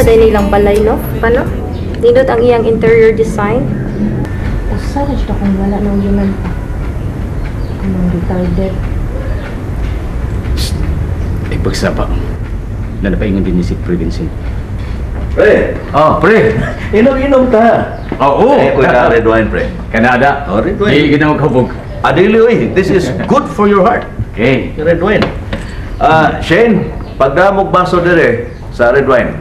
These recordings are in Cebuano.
din nilang balay, no? Paano? Nindot ang iyang interior design. Usa na jud akong wala ng human pa. Anong retarded. Ay, pagsapa. Nanapaingon din ni si Pre Vincent. Pre! Oh, pre! Inom-inom ta! Oo! Eh, kuya ka, red wine, pre. Kanada. Oh, red wine. Di ka na magkabog. Adili, oy. This is good for your heart. Okay. Red wine. Ah, Shane, pagdamog baso dire sa red wine.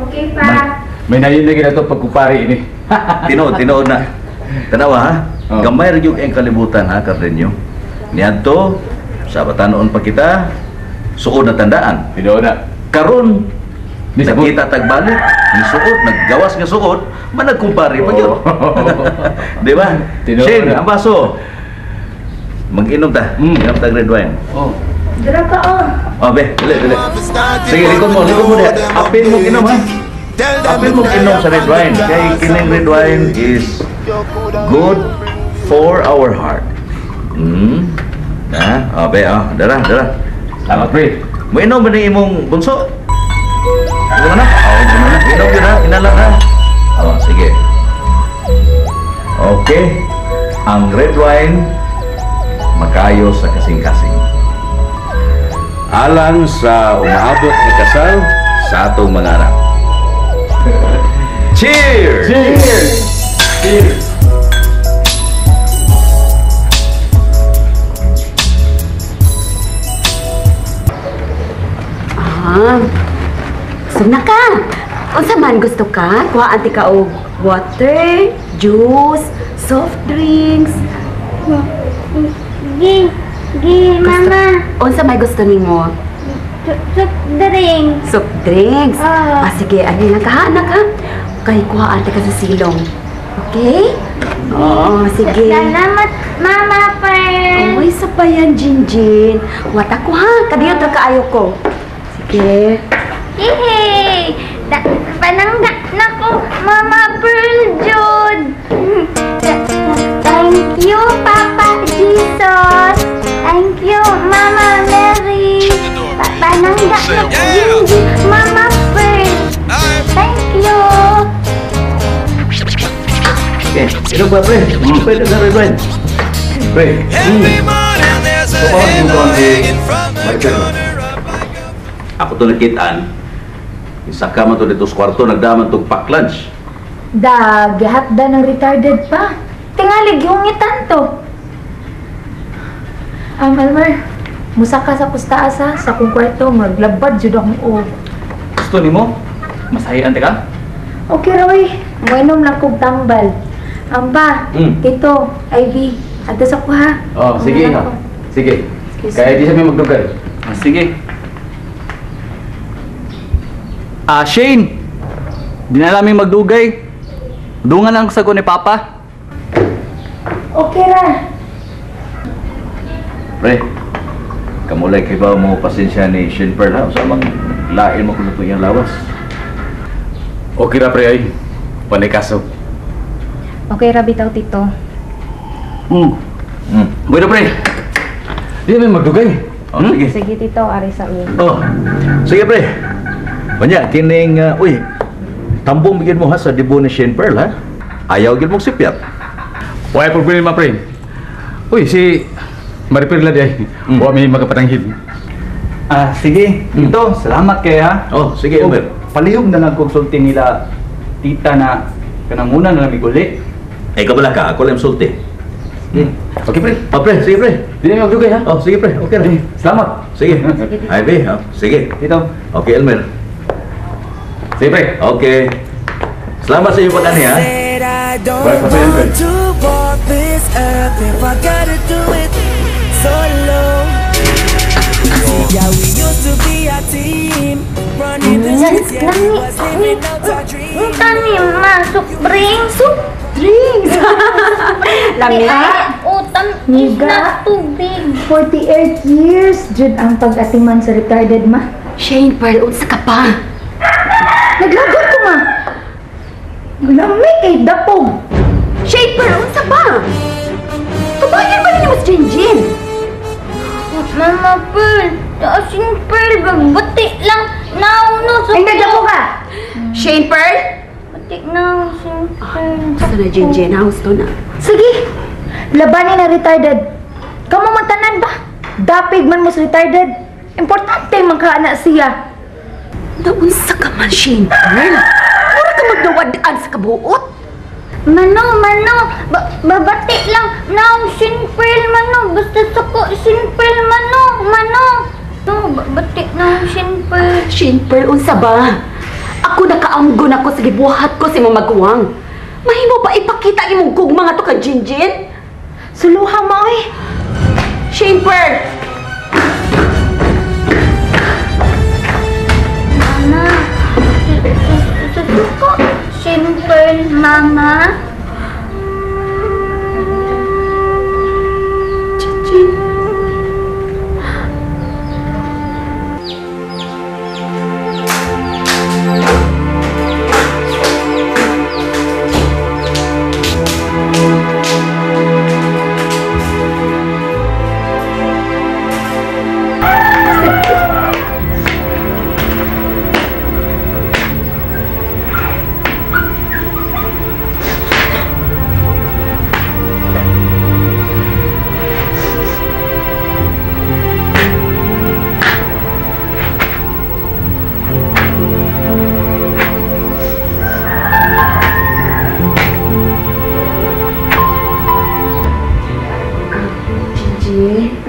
Okay pa. May nayon na ginato pagkupari ini. Tinuod, tinuod na. Tanawa ha. Oh. Gamay ra gyud ang kalibutan ha, Cardenio. Niadto sa batanon pa kita, suod na tandaan. Tinuod na. Karon Ni sabot. nakita tagbalik, ni suod, naggawas nga suod, managkumpare pa gyud. Di ba? Tinuod Shane, na. ang baso. Mag-inom ta. Inom ta red wine. Oh. Dira pa oh. Oh, be, dili, dili. Sige, likod mo diha. Apil mo inom ha. Apil mo inom sa red wine. Kay kining red wine is good for our heart. Ha? Oh, be, oh. Dara, dara. Salamat, pre. Mo inom ba ni imong bunso? Inom na? Oo, inom na. Inom yun ha. Inalang ha. Oh, sige. Okay. Ang red wine, makayo sa kasing-kasing. Alang sa umaabot na kasal sa atong mga anak. Cheers! Cheers! Cheers! Ah, gusto na ka. Unsa man gusto ka? Kuhaan ti ka og water, juice, soft drinks. Gi, gi, mama. Unsa may gusto nimo? Soft drinks. Soft drinks. Ah. Ah, sige, ani lang ka, anak ha. Kay kuhaan ti ka sa silong. Okay? Oo, sige. Salamat, Mama Pearl. Uy, sa pa yan, Jinjin. Wata ko ha. Kadiyot ra kaayo ko. Sige. Yehey! Panangga na ko, Mama Pearl Jud. Thank you, Papa Jesus. Thank you, Mama Mary. Panangga na ko, Jinjin, Mama Pearl. Thank you. Okay, inom ba, pre? Pwede na red wine. Pre. So, paano yung si Ako to nakitaan. Isa ka man to dito sa kwarto, nagdaman tong pack lunch. Da, gihatda ng retarded pa. Tingali, gihungitan to. Elmer, musaka sa kustaas ha, sa kong kwarto, maglabad jud akong og. Gusto nimo? Masahian ka? Okay ra oy, moinom lang kog tambal. Amba, Tito, Ivy, adto sa kuha. Oh, sige Ano ha. ako? Sige. Excuse Kaya me. di sa may magdugay. Ah, sige. Ah, Shane. Di na namin magdugay. Dungan lang sa ko ni Papa. Okay ra. Pre, kamulay kay ba mo pasensya ni Shane Pearl ha? Sa mang lain mo kuno iyang lawas. Okay ra pre ay. Panay kaso. Okay ra bitaw, Tito. Bueno pre. Di na may magdugay. Oh, sige. Sige, Tito, ari sa mi. Oh. Sige pre. Banya kining uy, tambong bigyan mo ha sa debut ni Shane Pearl ha. Ayaw gid mong sipyat. Why problema pre? Uy, si Maripirla di ay. Wa may magapatanghid. Ah, sige. Tito, salamat kay ha. Oh, sige, Og, Elmer. Palihog na lang konsulti nila tita na kanang muna na lang miguli. Eh, kabala ka, ako lang sulti. Okay pre. Oh, pre, sige pre. Di na may magdugay ha. Oh, sige pre, okay ra. Salamat. Sige. Ivy, oh, sige. Tito. Okay, Elmer. Sige pre. Okay. Salamat sa iyo pag-ani ha. I don't Bye, Papa Elmer. want to walk this earth if I gotta do it solo. Yeah, we used to be a team, running the streets, yeah, we was living out our dreams. Unta ni ma, soft drinks. Soft drinks. Lami. Utang is Niga. na tubig. 48 years, jud ang pag-atiman sa retarded ma. Shane Pearl, unsa ka pa? Naglagot ko ma. Lami kay dapog. Shane Pearl, unsa ba? Tubayan ba ninyo mas Jinjin? Mama Pearl, asin Pearl, buti lang nauno sa Ay, nagdapog ka! Shane Pearl? Batik na, Shane Pearl. Gusto na, Jinjin. Ha? Gusto na. Sige! Labanin na retarded. Kamu man tanan ba? Dapig man mo sa retarded. Importante man ka na siya. Naunsa ka man, Shane Pearl. Mura ka magnawadaan sa kabuot. Mano, babatik lang naong Shane Pearl, mano. Basta sako, Shane Pearl, mano, mano. No, batik naong Shane Pearl. Shane Pearl, unsa ba? Ako nakaamgon ako sa gibuhat ko sa imong maguwang. Mahimo ba ipakita imong gugma nga to kang Jinjin? Suluha mo, oy. Shane Pearl! Mama, susuko. Shane Pearl, Mama. Jinjin.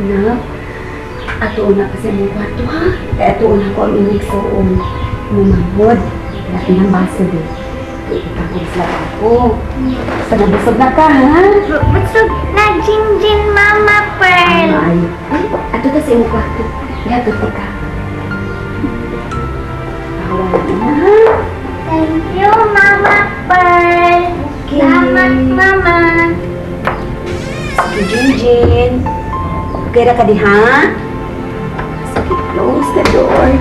Anak, ato una kasi ang kwarto, ha? Kaya ato una ko ang inyong suon. Mamahod. Kaya pinang baso din. Ipagod sila ako. Basta nabusog na ka, ha? Busog na, Jinjin, Mama Pearl. Ay, ato ta sa imong kwarto. Kaya ato ka. Pahawanan na, ha? Thank you, Mama Pearl. Okay. Salamat, Mama. Sige, Jinjin. Okay ra ka diha? Sige, close the door.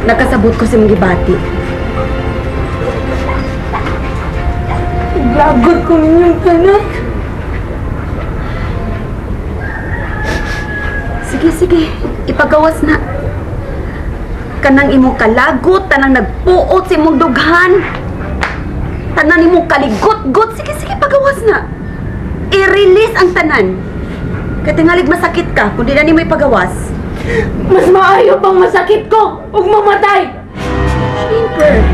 Nakasabot ko si mong gibati. Lagot ko ninyong tanan. Sige, sige. Ipagawas na. Kanang imong kalagot, tanang nagpuot sa imong dughan. Tanan imong kaligot-got. Sige, sige, pagawas na. I-release ang tanan. Kay tingalig masakit ka kung di na nimo ipagawas. Mas maayo pang masakit ko ug mamatay. Shane.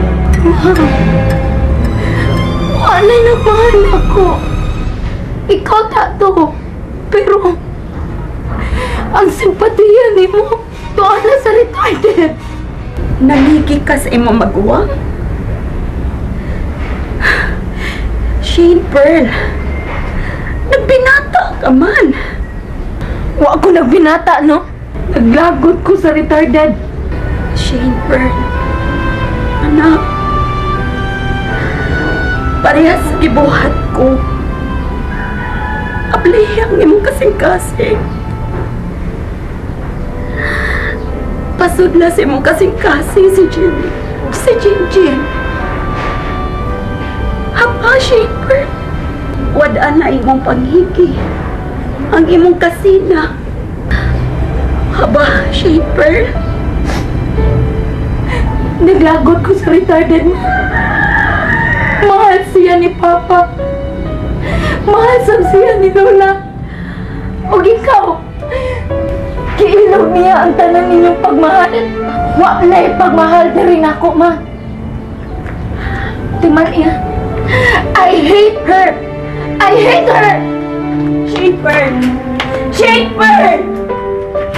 Wala na mahal ako. Ikaw tato. Pero ang simpatiya nimo tuwa na sa retarded. Naligi ka sa imong maguwang? Shane Pearl, nagbinata ka man. Wa ko nagbinata, no? Naglagot ko sa retarded. Shane Pearl, anak, parehas gibuhat ko. Ablihang imong kasing-kasing. Pasudla sa imong kasing-kasing si Jimmy, si Jinjin. Hapa, Shane Pearl, wad-an na imong panghiki, ang imong kasina. Haba, Shane Pearl. Naglagot ko sa retarded. Mahal siya ni Papa. Mahal sab siya ni Lola. O ikaw, giilog niya ang tanan ninyong pagmahal. Wa na pagmahal diri nako, ma. Timan iya. I hate her. I hate her. Shane Pearl. Shane Pearl.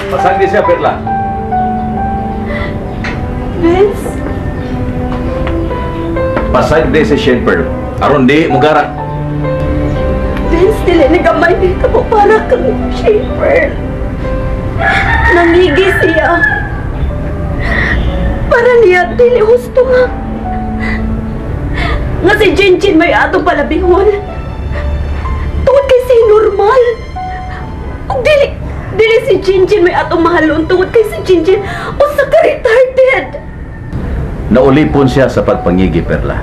Pasang di siya, Perla. Vince? Pasag di si Shane Pearl. Aron di, mugara. Vince, dili na gamay dito mo para kang Shane Pearl. Nangigi siya. Para niya, dili husto nga. Nga si Jinjin may atong palabihon. normal. Ug dili dili si Jinjin may atong mahalon tungod kay si Jinjin usa ka retarded. Naulipon siya sa pagpangigi, Perla.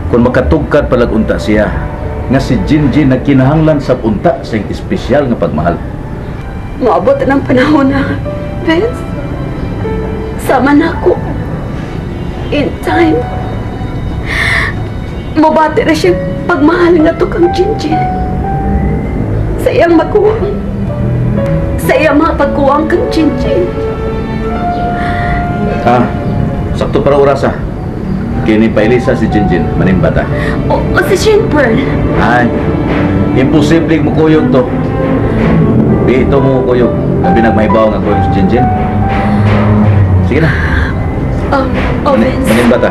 Kung makatugkad palag unta siya, nga si Jinjin nagkinahanglan sa unta sa iyang espesyal nga pagmahal. Moabot na ng panahon na, Vince. Sama na ako. In time. Mabati na siya pagmahal nga to kang Jinjin. Sa iyang makuwang. Sa iyang mga pagkuwang kang Jinjin. Ah, sakto para oras ah. Kini pailisa si Jinjin, manimbata. O si Shane Pearl. Ay, imposible mo kuyog to. Di ito mo kuyog. Labi nagmahibaw nga kuyog si Jinjin. Sige na, Oh, Vince. manimbata.